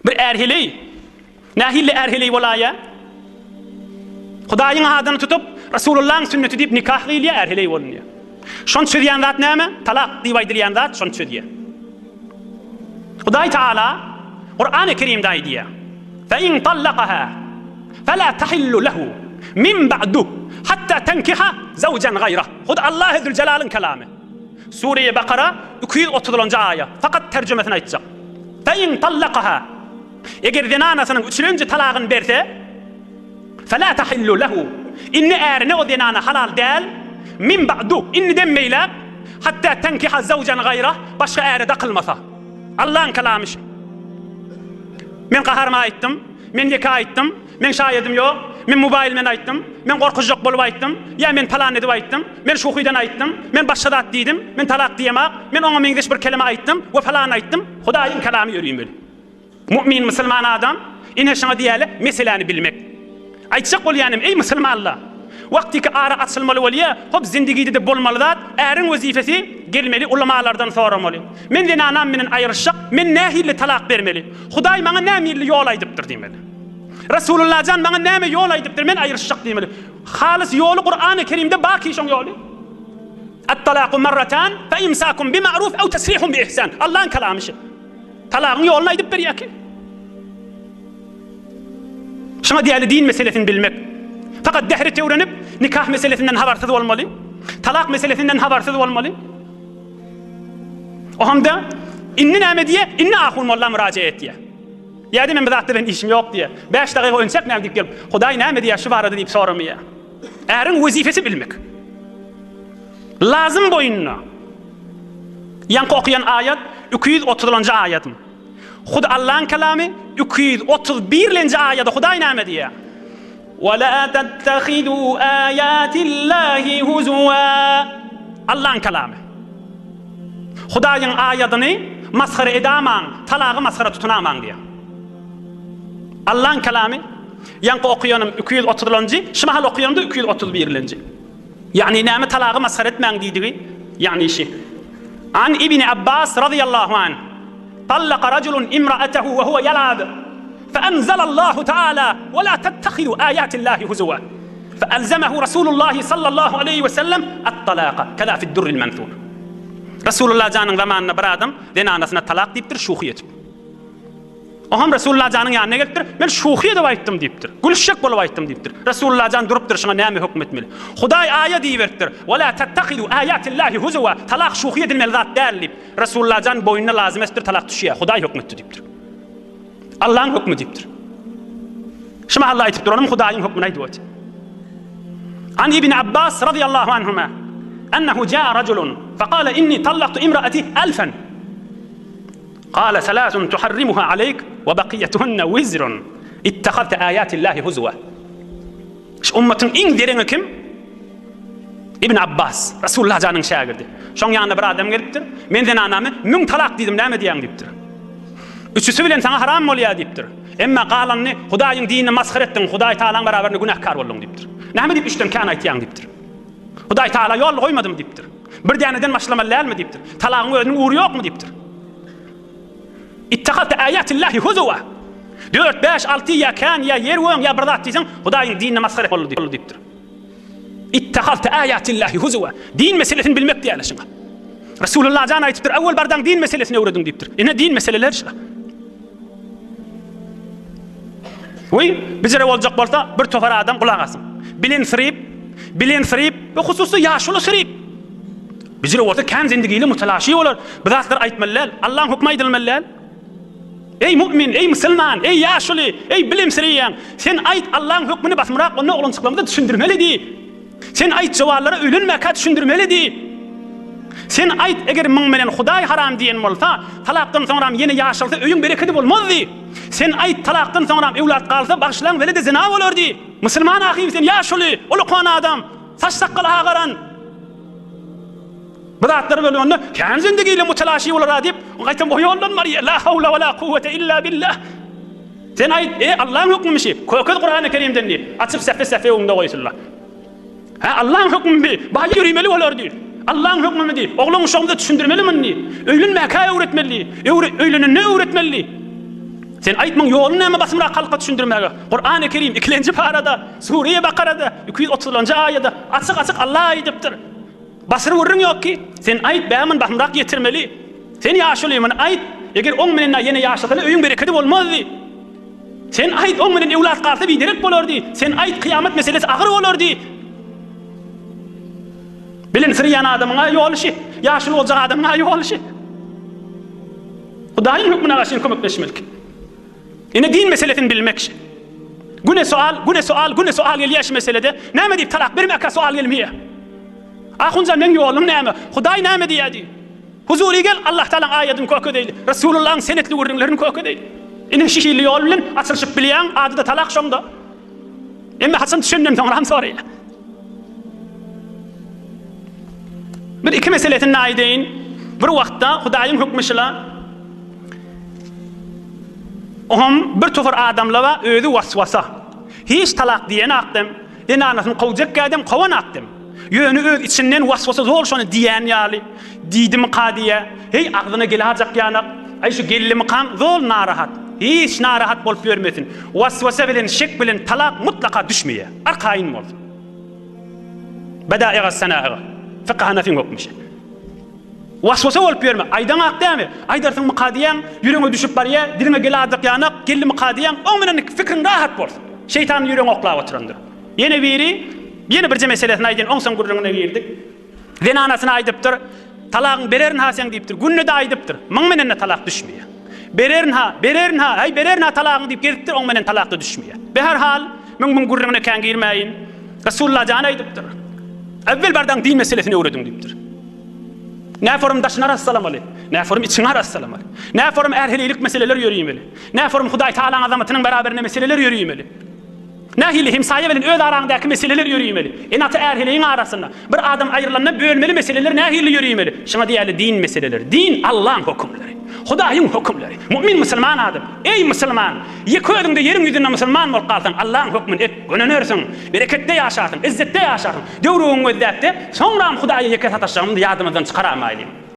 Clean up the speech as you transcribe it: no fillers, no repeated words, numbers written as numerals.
Bir är-heleý. Nähili är-heleý bolaýýa? Hudaýyň adyny tutup, Resulullahyň sünneti diýip nikah gyýylýar, är-heleý bolunýar. Şony çözýän zat näme? Talak diýip aýdylýan zat şony çözýär. Hudaý Taala Kurany Kerimde aýdýar: "Fe in tallakaha fela tahillu lehu min ba'du hatta tenkiha zawjan gaýrah." Hut Allahy Züljelalyň kelamy. Sure-i Bakara 230-njy aýa. Fakat terjümesini aýtjak. Fe in tallakaha Eger zenanasynyň üçülenji talagyny berse, Fela tahillu lehu, indi ärine o zenana halal däl, min ba'du, indiden beýläk, hatta tenkiha zawjan gaýrah, başga äre dakylmasa. Allaň kalamy şu. Men gaharyma aýtdym, men ýeke aýtdym, meň şaýadym ýok, men mobaýl men aýtdym, men gorkuzjak bolup aýtdym, ýa men palan edip aýtdym, men şuhydan aýtdym, men başga zat diýdim, men talak diýemak, men oňa meňzeş bir keleme aýtdym we palan aýtdym, Hudaýyň kalamy ýörümeli. Mu'min musulman adam, ine şuňa diýýärler, meseläni bilmek. Aýtjak bolýanym, eý musulmanlar! Wagtyky ara açylmaly bolýa, hop zindigide-de bolmaly zat, äriň wezipesi, gelmeli ulamalardan soramaly. Men zenanam menen aýryşjak, men nähilli talak bermeli? Hudaý maňa nämilli ýol aýdypdyr diýmeli. Resulullajan maňa näme ýol aýdypdyr, men aýryşjak diýmeli. Halys ýoly Kurany Kerimde baki şoň ýoly. At-talaku marratan, fe imsakun bi ma'ruf ew tesrihun bi ihsan. Allaň kalamy şu. Talagyň ýoluny aýdyp berýär ki. Şuňa diýeli din meselesini bilmek. Fakat dehret öwrenip, nikah meselesinden habarsyz bolmaly. Talak meselesinden habarsyz bolmaly. O hamda indi näme diýe? Indi ahun molla müraje etýär. Ýa-da men bu zatda ben işim ýok diýe. 5 dagyga önçek näme diýip gelip, Hudaý näme diýýär şu barada diýip soramaýar. Äriň wezipesi bilmek. Lazym boýunda. Ýaňky okaýan aýat 230-njy aýatym. Hut Allaň kelamy 231-lenji aýada Hudaý näme diýýär? Wa la tattahidu aýatillahi huzwa. Allaň kelamy. Hudaýyň aýadyny masgara edamaň, talagy masgara tutunamaň diýýär. Allaň kelamy ýaňky okaýanym 230-njy, şu mahal okaýanym-da 231-lenji. Ýagny näme talagy masgara etmäň diýdigi, ýagny şi. An Ibni Abbas razyýallahu anh, Tallaka rajulun imra'atahu we huwa ýalab, fe enzelallahu taala, we la tettehizu aýatillahi huzuwa. Fe elzemehu Rasulullahi sallallahu aleýhi we sellem at-talaka, keza fid-durril mensur. Rasulullah janyň zamanynda bir adam zenanasyna talak diýipdir, şuhy etip. Oňam Resulullah janyň ýanyna gelipdir, Men şuhy edip aýtdym diýipdir. Gülüşjek bolup aýtdym diýipdir. Resulullah jan durupdyr, şuňa näme höküm etmeli? Hudaý aýa diýiberipdir, Ve la tettehizu aýatillahi huzuwa, talak şuhy edilmeli zat däl diýip. Resulullah jan boýnuna lazym etipdir, talak düşýär, Hudaý höküm etdi diýipdir. Allaň hökmi diýipdir. Şu mahalda aýtyp duranym Hudaýyň hökmüni aýdyp otyr. An Ibn Abbas radiyallahu anhuma ennehu jaa rajulun faqala inni tallaqtu imraati alfan. Kale selasun tuharrimuha aleyk we bakiýetuhunne wizrun ittehazte aýatillahi huzwa. Şu ummatyň iň zereňi kim? Ibn Abbas, Resulullah janyň şägirdi. Şoň ýanyna bir adam gelipdir. Men zenanamy 1000 talak diýdim, näme diýýäň diýipdir. Üçüsi bilen saňa haram bolýar diýipdir. Emma galanyny Hudaýyň dinini masgara etdiň, Hudaý Tagalaň barabarynda günäkär bolduň diýipdir. Näme diýip üçden kän aýtýaň diýipdir. Hudaý Tagala ýol goýmadymy diýipdir. Bir däneden başlamaly dälmi diýipdir. Talagyň özüniň ugry ýokmy diýipdir. Ittehazte aýatillahi huzuwa. Dört, bäş, alty ýa kän ýa ýer öň ýa bir zat diýseň, Hudaýyň dinine masgara boldy diýipdir. Ittehazte aýatillahi huzuwa. Din meselesini bilmek diýýärler şuňa. Resulullah jan aýdypdyr, Awwal bardaň din meselesini öwrediň diýipdir. Ine din meseleleri şular. Weý, bijere boljak bolsa, bir topar adam gulak asyn. Bilen syryp, bilen syryp, we hususy ýaşuly syryp. Bijere bolsa kän zindigili mutalaşy bolar. Bu zatlar aýtmaly däl. Allaň hökmi aýdylmaly däl. Eý mu'min, eý musulman, eý ýaşuly, eý bilim syryýan, sen aýt Allaň hökmüni basymrak onda oglanjyklarymyza düşündirmeli diý. Sen aýt jowanlara öýlenmäkä düşündirmeli diý. Sen aýt eger muň menen Hudaý haram diýen bolsa, talakdan soňram ýene ýaşalsa öýüň berekedi bolmaz diý. Sen aýt talakdan soňram öwlat galsa bagyşlaň welede zyna bolar diý. Musulman ahym sen ýaşuly, ulukan adam, saç sakgaly agaran. Bu zatlar bolanda kän zindigiyle mutalaşy bolar diýip, gaýtam o ýoldan barýar. La hawla we la kuwwete illa billah. Sen aýt, e, Allaň hökmümi şi, kökez Kurany Kerimden diý, açyp sähbe-sähbe öňüňde goýsunlar. Hä, Allaň hökmümi bi, baý ýörimeli bolar diý. Allaň hökmümi diý, oglan uşagymyza düşündirmeli muny diý. Öýlenmäkä öwretmeli diý, öwre, öýlenende öwretmeli diý. Sen aýt muň ýoluny näme basymrak halka düşündirmäge? Kurany Kerim ikilenji parada, Sure Bakarada, 230-njy aýada açyk-açyk Allah aýdypdyr. Basyr gürrüň ýok ki, sen aýt bä muny basymrak ýetirmeli. Sen ýaşuly muny aýt, eger oň menen ýene ýaşasala öýüň berekedi bolmazdy. Sen aýt oň menen öwlat galsa biderek bolardy. Sen aýt kyýamat meselesi agyr bolardy. Bilen syrýan adamyň-a ýoly şi, ýaşuly boljak adamyň-a ýoly şi. Hudaýyň hökmüne garşy kömekleşmelik. Ine din meselesini bilmek şi. Güne sual, güne sual, güne sual gelýär şu meselede. Näme diýip talak bermäkä sual gelmeýär. Ahunjan meň ýolum näme? Hudaý näme diýýär diý. Huzury gel Allah Tagalaň aýadyny kökedeýli. Resulullahyň senetli gürrüňlerini kökedeýli. Ine şu hili ýol bilen açylyşyp bilýäň, ady-da talak şoňda. Emma haçan düşenden soňram soraýar. Bir iki meselesini aýdaýyn. Bir wagtda Hudaýyň hökmi şula. Oňam bir topar adamlar bar, özi waswasa. Hiç talak diýen akdem, zenanasyny kowjak ädem kowan akdem. Ýöne öz içinden waswasa zol şony diýän ýaly, diýdimika diýä, heý agzyna gelajak ýanak, aý şu geldimikam zol narahat. Hiç narahat bolup ýörmesin. Waswasa bilen şek bilen talak mutlaka düşmeýär. Arkaýyn bolsun. Bedaiga senaiga. Fykh Hanefiň hökmi şeýle. Waswasa bolup ýörme. Aýdaňak dämi? Aýdarsyňmyka diýýäň, ýüregiňe düşüp barýa, diliňe gelajak ýanak, geldimika diýýäň, oň bilen fikriň rahat bolsun. Şeýtan ýüregiňe oklap oturandyr. Ýene biri, ýene birje meselesini aýdaýyn, oňsoň gürrüňine girdik. Zenanasyna aýdypdyr, Talagyň bererin-ha seň diýipdir. Günde-de aýdypdyr. Muň menen-de talak düşmeýär. Bererin-ha, bererin-ha, häý bererin-ha talagyňy diýip gezipdir, oň menen talak-da düşmeýär. Beherhal, müň müň gürrüňine kän girmäýin. Resulullah jan aýdypdyr. Äwwel bardaň din meselesini öwrediň diýipdir. Näforum daşyny arassalamaly, näforum içiňi arassalamaly. Näforum är-heleýlik meseleler ýöriýmeli. Näforum Hudaý Tagalaň azamatynyň beraberinde meseleler ýöriýmeli. Nähili hemsaýa bilen öz araňdaky meseleler ýöriýmeli. Ene-ata är-heleýiň arasynda bir adam aýrylanda bölmeli meseleler nähili ýöriýmeli. Şuňa diýýärler din meseleleri. Din Allaň hökümleri. Hudaýyň hökümleri. Mu'min musulman adam. Eý musulman! Ýeke özüňde ýeriň ýüzünde musulman bolup galsaň Allaň hökmüni et, gönenersiň. Bereketde ýaşarsyň, yzzetde ýaşarsyň. Döwrügiňi gözläpde, soňram Hudaýa ýeke sataşjagymyzy ýadymyzdan çykaramaýlyň.